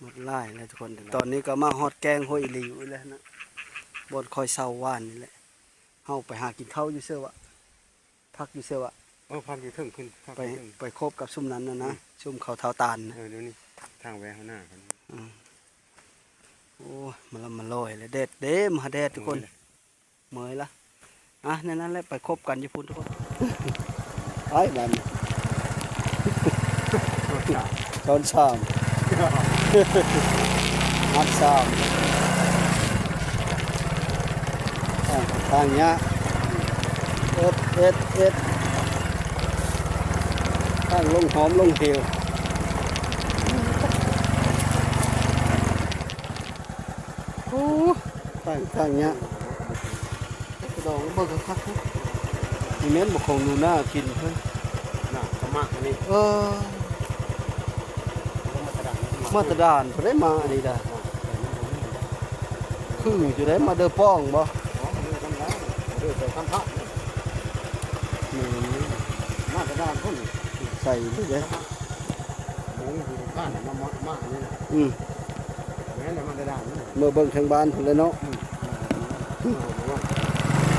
ໝົດຫຼາຍແລ້ວ ທຸກຄົນ. ຕອນນີ້ກໍມາຮອດແກ້ງຫ້ວຍອີ່ຫຼີອີກແລ້ວນະ ບ່ອນຂ້ອຍເຊົ່າວານນີ້ແຫຼະ. ເຮົາໄປຫາກິນເຂົ້າຢູ່ເຊີວະ ພັກຢູ່ເຊີວະ. ເອີ ພັກຢູ່ເທິງຂຶ້ນ ໄປ ໄປຄົບກັບຊຸມນັ້ນນະນະ ອືມ ຊຸມເຂົາທ້າວຕານນະ. ເອີ ດຽວນີ້ທາງແວະເຮົາໜ້າກັນ. ອືມ ໂອ້ຍ ມາລຳມາລອຍແລ້ວ ແດດເດ້ ມາຫາແດດ ທຸກຄົນ. ເມື່ອຍລະ ອ່ະ ແນວນັ້ນແຫຼະ ໄປຄົບກັນຢູ່ພຸ້ນ ທຸກຄົນ. ໄປບາດນີ້ ຕອນສາມ ຮັບສາມ ທາງ ທາງຍາກ ເອັດ ເອັດ ເອັດ ທາງລົງຫອມລົງເຫວ. ໂອ້ ທາງ ທາງຍາກ. ດອງເບິ່ງຄັກໆ ນີ້ແມ່ນບໍ່ຂອງໜູນາກິນເພິ່ນ ໜ້າກະມະອັນນີ້. ເອີ ມາແຕ່ດ່ານ ມາແຕ່ດ່ານ ບໍ່ໄດ້ມາອັນນີ້ດາ. ຄືຢູ່ໃດ ມາເດີປ້ອງບໍ່? ມາເດີປ້ອງ ມາເດີແຖວຄຳພະ. ອືມ ມາແຕ່ດ່ານພຸ້ນ ໃສ່ຢູ່ເດ້. ໂມງຢູ່ບ້ານມາ ມາ ມານີ້ນະ. ອືມ ແມ່ນແລ້ວ ມາແຕ່ດ່ານ ເມືອເບິ່ງທາງບ້ານພຸ້ນແຫຼະເນາະ. ອືມ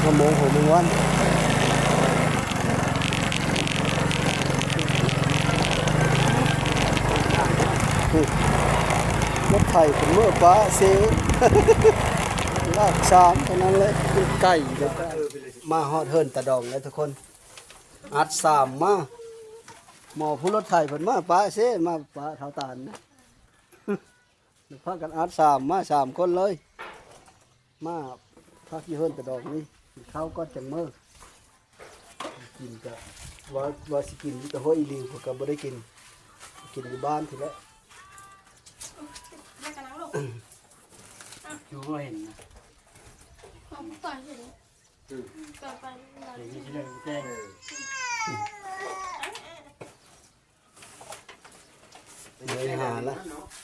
ຫ້າໂມງ ຫົກໂມງວັນ ລົດໄຖເພິ່ນເມືອປະເຊ ລາກສາມເທົ່ານັ້ນແຫຼະ ມັນໄກເດ້. ມາຮອດເຮືອນຕາດອງແລ້ວທຸກຄົນ ອັດສາມມາ ໝໍຜູ້ລົດໄຖເພິ່ນມາປະເຊ ມາປະທ້າວຕານນະ. ພາກັນອັດສາມ ມາສາມຄົນເລີຍ ມາພັກຢູ່ເຮືອນຕາດອງນີ້ ກິນເຂົ້າກ່ອນຈັ່ງເມືອ. ກິນກະວ່າ ວ່າຊິກິນຢູ່ແຕ່ຫ້ວຍອີ່ຫຼີ ເພິ່ນກະບໍ່ໄດ້ກິນ ກິນຢູ່ບ້ານພຸ້ນແຫຼະ. ຢູ່ບໍ່ເຫັນນະ ຂອງຜູ້ຕາຍເຫັນ. ໄປຫາລະ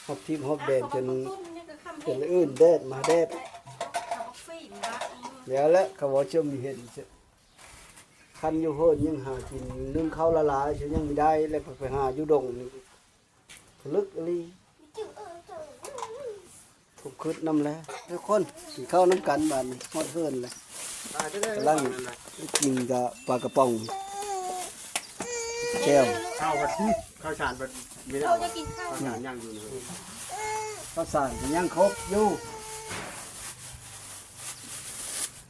ຮອບທີບຮອບແດນ ຈົນ ຈົນອື່ນແດດມາແດດ ແລ້ວແຫຼະ ເຂົາເວົ້າຈະມີເຫັນ ຄັນຢູ່ເຮີນຍັງຫາກິນ ໜຶ່ງເຂົ້າລະລາຍ ຍັງມີໄດ້ ແລ້ວໄປຫາຢູ່ດົງນີ້ ຜະລຶກອີ່ຫຼີ ຄວາມຄຶດນຳແຫຼະ ທຸກຄົນ ກິນເຂົ້ານຳກັນບາດນີ້ ຮອດເຮືອນແລ້ວ ກຳລັງກິນກະປາກະປ໋ອງ ແຈ່ວ ເຂົ້າ ເຂົ້າສານບັດມີແລ້ວ ເຂົ້າສານຍັງຢູ່ ເຂົ້າສານຍັງຄົບຢູ່.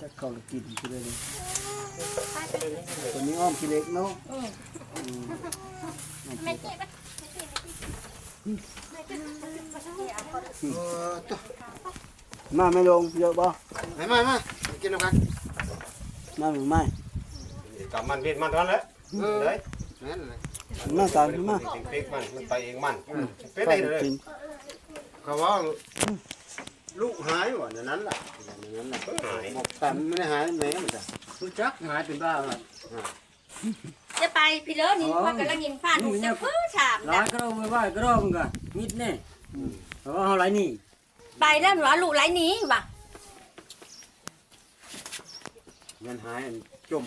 ຈັກເຂົາລະກິນຄືໃດນີ້ ຕົວນີ້ອ້ອມຂີ້ເຫຼັກເນາະ ອືມ ອືມ ມາແມ່ລົງ ເຍາະບໍ່ ມາ ມາ ມາ ກິນນຳກັນ ມາ ມາ ກຳມັນເວັດມັນທັນແຫຼະ ເອີ ເລີຍ ນັ້ນແຫຼະ ມາຕາມ ມາ ເປັກມັນ ມັນໄປເອງມັນ ອືມ ເປັນໄດ້ເລີຍ ເຂົາເວົ້າ ລູກຫາຍວ່າແນວນັ້ນລະ ແນວນັ້ນລະ ໝົກຕັນມັນໄດ້ຫາຍແມ່ມັນກະຮູ້ຈັກຫາຍເປັນບ້າວ່າ ຈະໄປພີ້ເລີນີ້ ຂ້ອຍກຳລັງຍິງຟ້າລູກຈັກເພິ່ນຖາມ ຫຼາຍກະດອກ ໄວ້ກະດອກ ມັນກະມິດແນ່ ອືມ ເພາະວ່າເຮົາໄລ່ໜີ ໄປແລ້ວວ່າລູກໄລ່ໜີວ່າ ແມ່ນຫາຍຈົມ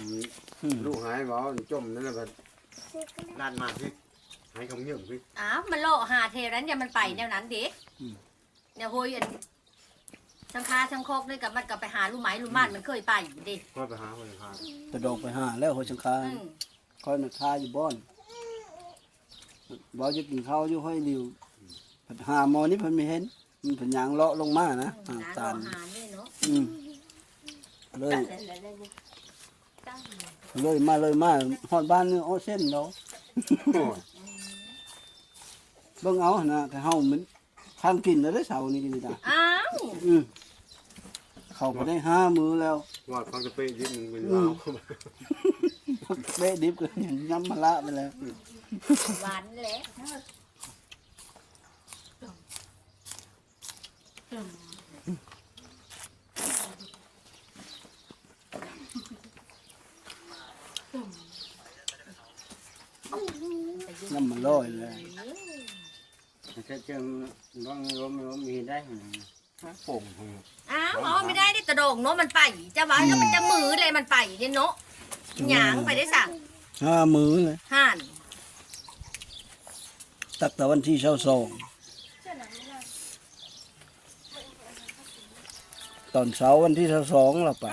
ອືມ ລູກຫາຍເວົ້າຈົມນັ້ນລະ ບາດລາດມາພີ້ ຫາຍຄຳເຍິງພີ້ ອ້າວ ມັນເລາະຫາແຖວນັ້ນ ຢ່າມັນໄປແນວນັ້ນເດ້ ອືມ ແນວໂຮຍອັນ ສັງຄາສັງຄອກນີ້ກະ ມັນກະໄປຫາລູກໄມ້ລູກໝານ ອືມ ມັນເຄີຍໄປເດ້ ຂ້ອຍໄປຫາ ຂ້ອຍຫາ ຕະດອງໄປຫາແລ້ວ ໂຮຍສັງຄາ ອືມ ຂ້ອຍນະຄາຢູ່ບ່ອນ ເວົ້າຈະກິນເຂົ້າຢູ່ຫ້ອຍລິວ ພັດຫາໝໍນີ້ເພິ່ນບໍ່ເຫັນ ມັນເພິ່ນຍ່າງເລາະລົງມານະ ອືມ ຫາຕານ ຕາມເລາະຫານີ້ເນາະ ອືມ ເລີຍ ເລີຍມາ ເລີຍມາ ຮອດບ້ານນີ້ ໂອ້ ເສັ້ນດອກ ໂອ້ຍ ເບິ່ງເອົາຫັ້ນນະ ແຕ່ເຮົາມັນ ທາງກິນແລ້ວເດ້ເຊົ້ານີ້ກິນນະ ອ້າວ ອືມ ເຂົ້າໄປໄດ້ຫ້າມື້ແລ້ວ ວ່າຟັງແຕ່ເປະດິບມັນເປັນ ອືມ ລາວ ເປະດິບກະຍຳມະລະໄປແລ້ວ ຫວານແຫຼະ ນ້ຳມັນລອຍແລ້ວ ເຮັດເຊິ່ງ ລອງລົມ ລົມເຮັດໄດ້ ໂປ່ງ ອ້າວ ເອົາບໍ່ໄດ້ເດ້ ຕະດອງເນາະ ມັນໄປ ຈະວ່າ ອືມ ແລ້ວມັນຈະມື້ແລ້ວມັນໄປເດ້ເນາະ ອືມ ຍ່າງໄປໄດ້ຊັ້ນ ຫ້າມື້ແລ້ວ ຫັ້ນ ຕັ້ງແຕ່ວັນທີຊາວສອງ ຕອນເຊົ້າວັນທີຊາວສອງລາວໄປ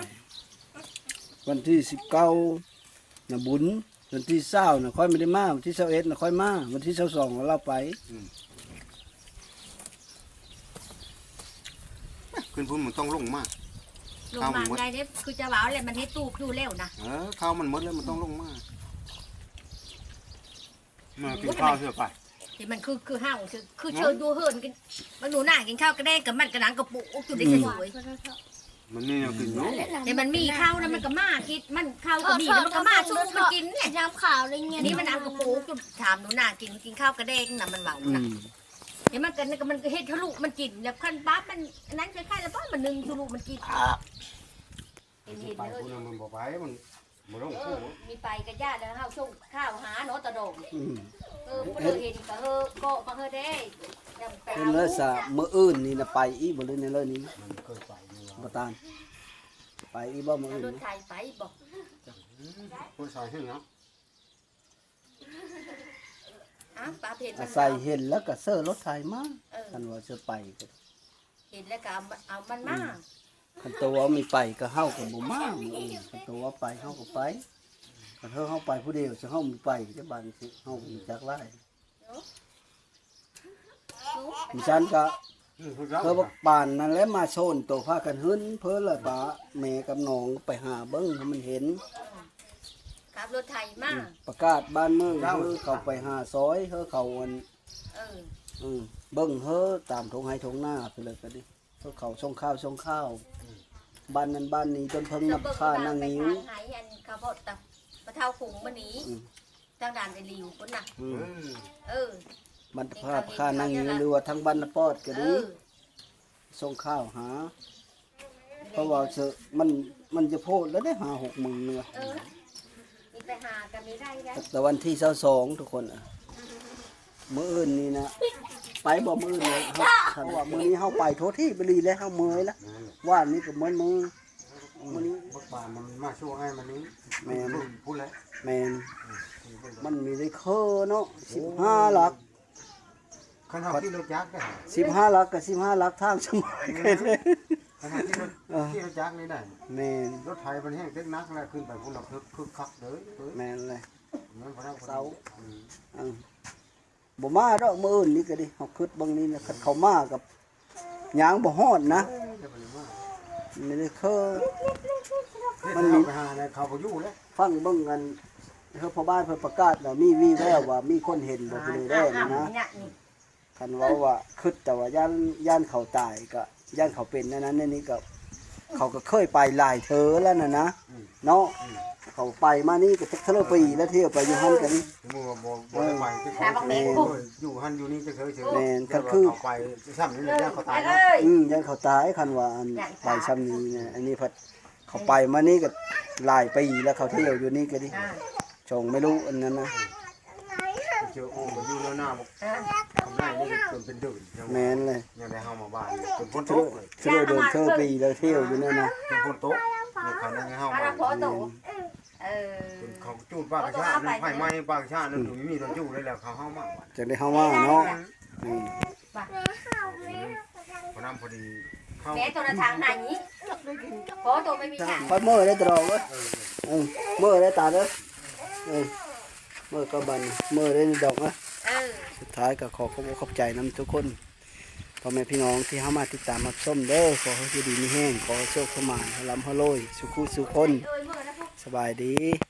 ວັນທີສິບເກົ້ານະບຸນ ວັນທີຊາວນະຂ້ອຍບໍ່ໄດ້ມາ ວັນທີຊາວເອັດນະຂ້ອຍມາ ວັນທີຊາວສອງລາວໄປ ອືມ ຂຶ້ນພຸ້ນມັນຕ້ອງລົງມາ ລົງມາໄດ້ເດ້ ຄືຈະວ່າແຫຼະ ມັນເຮັດຕູບຢູ່ແລ້ວນະ ເອີ ເຂົ້າມັນໝົດແລ້ວ ມັນຕ້ອງລົງມາ ມາກິນເຂົ້າເທື່ອໄປ ທີ່ມັນຄື ຄືເຮົາ ຄື ຄືເຊີນຢູ່ເຮືອນກິນ ມັນໜູນາກິນເຂົ້າກະແດງກະມັນກະໜັງກະປູກຢູ່ໄດ້ສວຍ ມັນມີແນວກິນຢູ່ ແຕ່ມັນມີເຂົ້ານະ ມັນກະມາກິນ ມັນເຂົ້າກະມີ ແລ້ວມັນກະມາສູ່ມັນກິນແຫຼະ ຍາມຂາວເລີຍ ນີ້ມັນໜັງກະປູກຢູ່ ຖາມໜູນາກິນ ກິນເຂົ້າກະແດງນະ ມັນເວົ້ານະ ອືມ ແຕ່ມັນກະ ມັນກະເຮັດໃຫ້ລູກມັນກິນ ແລ້ວຄັນບາບມັນ ອັນນັ້ນຄ້າຍໆ ແລ້ວບາບມັນໜຶ່ງສູ່ລູກມັນກິນ ເຫັນ ເຫັນ ໄປ ເອີ ພຸ້ນນະ ມັນບໍ່ໄປ ມັນ ບໍ່ລົງ ເອີ ຜູ້ ມີໄປກະຢ່າ ແລ້ວເຮົາສົ່ງຂ່າວຫາເນາະ ຕະດອງ ອືມ ເອີ ຜູ້ໃດເຫັນກະເຮີ ເກາະມາເຮີແດ່ ເປັນແລ້ວຊະ ມື້ອື່ນນີ້ນະໄປອີກບໍ່ ຫຼືແນວເລີຍນີ້ ມັນເຄີຍໄປຢູ່ ບໍ່ຕານ ໄປອີກບໍ່ມື້ອື່ນ ລົດໄຖໄປບໍ່ ຜູ້ຊາຍເຫັນເນາະ ອ້າວ ປາເພັນ ອາໄສເຫັນແລ້ວກະເຊີລົດໄຖມາ ເອີ ຄັນວ່າເຊີໄປ ເຫັນແລ້ວກະເອົາ ເອົາມັນມາ ອືມ ຄັນໂຕວ່າມີໄປກະເຮົາກະບໍ່ມາ ມື້ອື່ນ ຄັນໂຕວ່າໄປເຮົາກະໄປ ຄັນເຮົາ ເຮົາໄປຜູ້ດຽວ ຊະເຮົາມີໄປ ຈະບາດນີ້ ເຮົາກະຮູ້ຈັກຫຼາຍ ເນາະ ມີຊັ້ນກະ ອືມ ເພິ່ນວ່າປານນັ້ນແຫຼະ ມາໂຊນໂຕພາກັນຫຶ້ນ ເພິ່ນລະປາແມ່ກັບນ້ອງໄປຫາເບິ່ງໃຫ້ມັນເຫັນ ຂັບລົດໄຖມາ ອືມ ປະກາດບ້ານເມືອງ ເຈົ້າ ເຮົາເຂົ້າໄປຫາຊອຍ ເຮົາເຂົ້າອັນ ເອີ ເອີ ເບິ່ງເຮີຕາມທົ່ງໄຮ່ທົ່ງນາໄປເລີຍກະດີ ເຮົາສົ່ງຂ່າວ ສົ່ງຂ່າວ ອືມ ບ້ານນັ້ນບ້ານນີ້ ຕົ້ນເຜິ້ງ ນ້ຳຄາ ນາງິ້ວ ເບິ່ງທາງໄຮ່ ອັນເຂົາເວົ້າຕາ ປະເຖົ້າຄຸງມື້ນີ້ ອືມ ທາງດ້ານໄອ້ຫຼິວພຸ້ນນະ ອືມ ເອີ ເອີ ບ້ານຕາພາ ນາງິ້ວ ຫຼືວ່າທາງບ້ານນາປອດກະດີ ເອີ ສົ່ງຂ່າວຫາ ເພາະວ່າເຊີ ມັນ ມັນຈະໂພດແລ້ວເດ້ ຫ້າຫົກໝື່ນນີ້ວ່າ ເອີ ມີໄປຫາກໍມີໄດ້ເດ້ ແຕ່ວັນທີຊາວສອງ ທຸກຄົນ ມື້ອື່ນນີ້ນະ ໄປບໍ່ມື້ອື່ນນີ້ ເພາະວ່າມື້ນີ້ເຮົາໄປທົ່ວທີບອີ່ຫຼີແລ້ວ ເຮົາເມື່ອຍແລ້ວ ວານນີ້ກໍເໝືອນມື້ ມື້ນີ້ ບັກປານມັນມາຊ່ວງອ້າຍມັນນີ້ ແມ່ນ ພຸ້ນແຫຼະ ແມ່ນ ມັນມີໄດ້ເຄີເນາະ ສິບຫ້າຫຼັກ ຄັນເຮົາຂີ່ລົດຈັກເດ້ ສິບຫ້າຫຼັກກໍສິບຫ້າຫຼັກທາງສະບາຍ ຄັນເຮົາຂີ່ລົດ ເອີ ຂີ່ລົດຈັກນີ້ໄດ້ ແມ່ນ ລົດໄຖມັນແຮງເຕັກໜັກແລ້ວ ຂຶ້ນໄປພຸ້ນລະຄຶກຄັກເດີ ແມ່ນເລີຍ ແມ່ນບໍ່ໄດ້ ເຊົາ ອືມ ເອີ ບໍ່ມາດອກ ມື້ອື່ນນີ້ກໍດີ ເຮົາຄິດເບິ່ງນີ້ນະ ຄັນເຂົາມາກໍຍ່າງບໍ່ຮອດນະ ເອີ ແຕ່ບໍ່ໄດ້ມາ ມີໄດ້ເຄີ ມັນມີ ໄປຫາແລ້ວເຂົາບໍ່ຢູ່ແລ້ວ ຟັງເບິ່ງອັນ ເຮືອນພໍ່ບ້ານເພິ່ນປະກາດແລ້ວ ມີວີ່ແວວວ່າມີຄົນເຫັນບໍ່ ຜູ້ໃດແດ່ນີ້ນະ ຄັນເວົ້າວ່າຄິດແຕ່ວ່າຢ້ານ ຢ້ານເຂົາຕາຍກໍ ຢ້ານເຂົາເປັນອັນນັ້ນອັນນີ້ກໍ ເຂົາກໍເຄີຍໄປຫຼາຍເທື່ອແລ້ວນະນະ ອືມ ເນາະ ອືມ ເຂົາໄປມານີ້ກໍຈັກເທົ່າໃດປີແລ້ວ ທ່ຽວໄປຢູ່ຫັ້ນກັນ ສົມມຸດວ່າບໍ່ ບໍ່ໄດ້ໄປ ເອີ ຢູ່ຫັ້ນຢູ່ນີ້ຈັກເທື່ອ ແມ່ນ ຄັນຄື ເຂົາໄປຊ່ຳນີ້ແລ້ວເຂົາຕາຍເນາະ ອືມ ຢ້ານເຂົາຕາຍ ຄັນວ່າອັນ ຢ້ານຕາຍ ໄປຊ່ຳນີ້ນະ ອັນນີ້ພັດ ເຂົາໄປມານີ້ກໍຫຼາຍປີແລ້ວ ເຂົາທ່ຽວຢູ່ນີ້ກໍດີ ອ່າ ສອງແມ່ລູກອັນນັ້ນນະ ເຈົ້າໂອ້ມາຢູ່ແນວໜ້າບໍ່ ອ່າ ທຳໄດ້ນີ້ກໍເປັນເດືອນ ແມ່ນເລີຍ ຍັງໄດ້ເຮົາມາບ້ານ ເປັນຝົນຕົກເລີຍ ເທື່ອເດືອນເທື່ອປີແລ້ວ ທ່ຽວຢູ່ແນວນະ ເປັນຝົນຕົກ ເຂົາຍັງໃຫ້ເຮົາມາ ເອີ ເຂົາຈູດປາກກະຊາກ ໄຟໄໝ້ປາກກະຊາກ ອືມ ຢູ່ມີຕອນຢູ່ໄດ້ແລ້ວ ເຂົາເຮົາມາ ຈັ່ງໄດ້ເຮົາມາເນາະ ອືມ ວ່າ ພໍນຳພໍດີ ເຂົ້າ ແມ່ໂທລະທັດໃຫ້ນີ້ ພໍໂຕໄມ່ມີຫຍັງ ຂ້ອຍເມື່ອຍໄດ້ຕະດອກເອີຍ ເອີ ເອີ ເມື່ອຍໄດ້ຕາເດີ ເອີ ເມື່ອຍກໍບັນ ເມື່ອຍໄດ້ດອກເອີຍ ເອີ ສຸດທ້າຍກໍຂໍຂອບອົກຂອບໃຈນຳທຸກຄົນ ພໍ່ແມ່ພີ່ນ້ອງທີ່ເຮົາມາຕິດຕາມຮັບຊົມເດີ ຂໍໃຫ້ຢູ່ດີມີແຮງ ຂໍໃຫ້ໂຊກໃຫ້ໝານ ໃຫ້ລ່ຳໃຫ້ລວຍ ສູ່ຄູ່ສູ່ຄົນ ສະບາຍດີ.